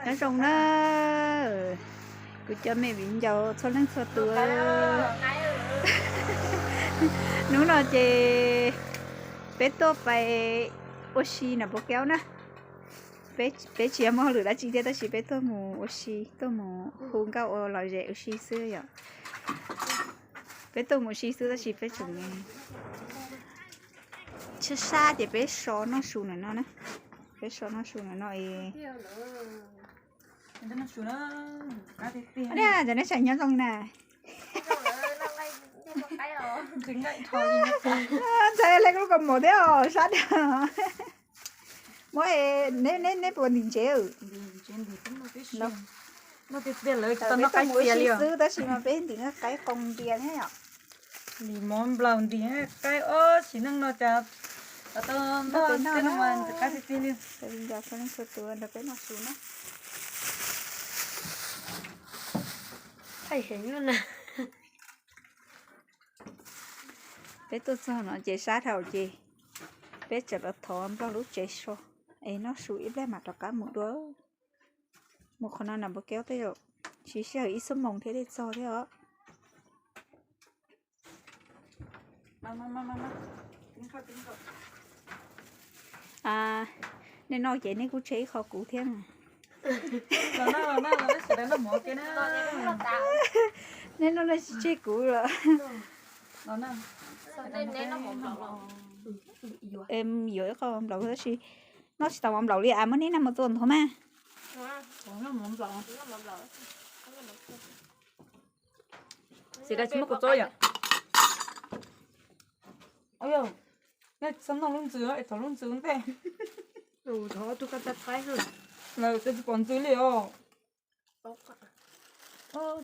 Nyob zoo na, kuv cov me viv ncaus txhua leej txhua tus. Hnub no ces peb tuaj pais ua si nram Pov Keub na. Peb tsis yog muaj hauj lwm dab tsi thiab tab sis peb tuaj mus ua si, tuaj mus hu nkauj ua lom zem ua si xwb yom. Peb tuaj mus ua si xwb tab sis peb tseem sab sab ces peb so noj su ntawm no na. Peb so noj su ntawm no es Cov nej tseem nyob zoo na. Ntxhais hle lub kaus mom thiab os, sab dhau. Muab, neb puas ntim ntsev? Peb tuaj mus ua si xwb tab sis mas peb ntim qaib qoo ntia thiab yom. Ntim mov nplaum ntim qaib os, sim neej no cas tau noj tej no mas ntxim qab tiag tiag li. Nrog peb noj su na. Peb tuaj txog no ces sab dhau ces peb tseem los thov nplog lub tsev so es noj su ib pliag mam rov qab mus dua. Mus qhov no nram Pov Keub tej zaum siv sij hawm ib xuab moos thiaj li txog thiab os. Nej noj ces nej kuj tseg ib qho kuv thiab. Nej noj no tsis tseg kuv lawm. Yuav ib qho mov nplaum tab sis noj tsis tau mov nplaum li as, muab neb noj mov txua nthuav mas. Xis das tsis muaj kua txob yom. Nej txhob noj lub ntxws es thov lub ntxws ntej. Lawv tsis pom ntxws li os.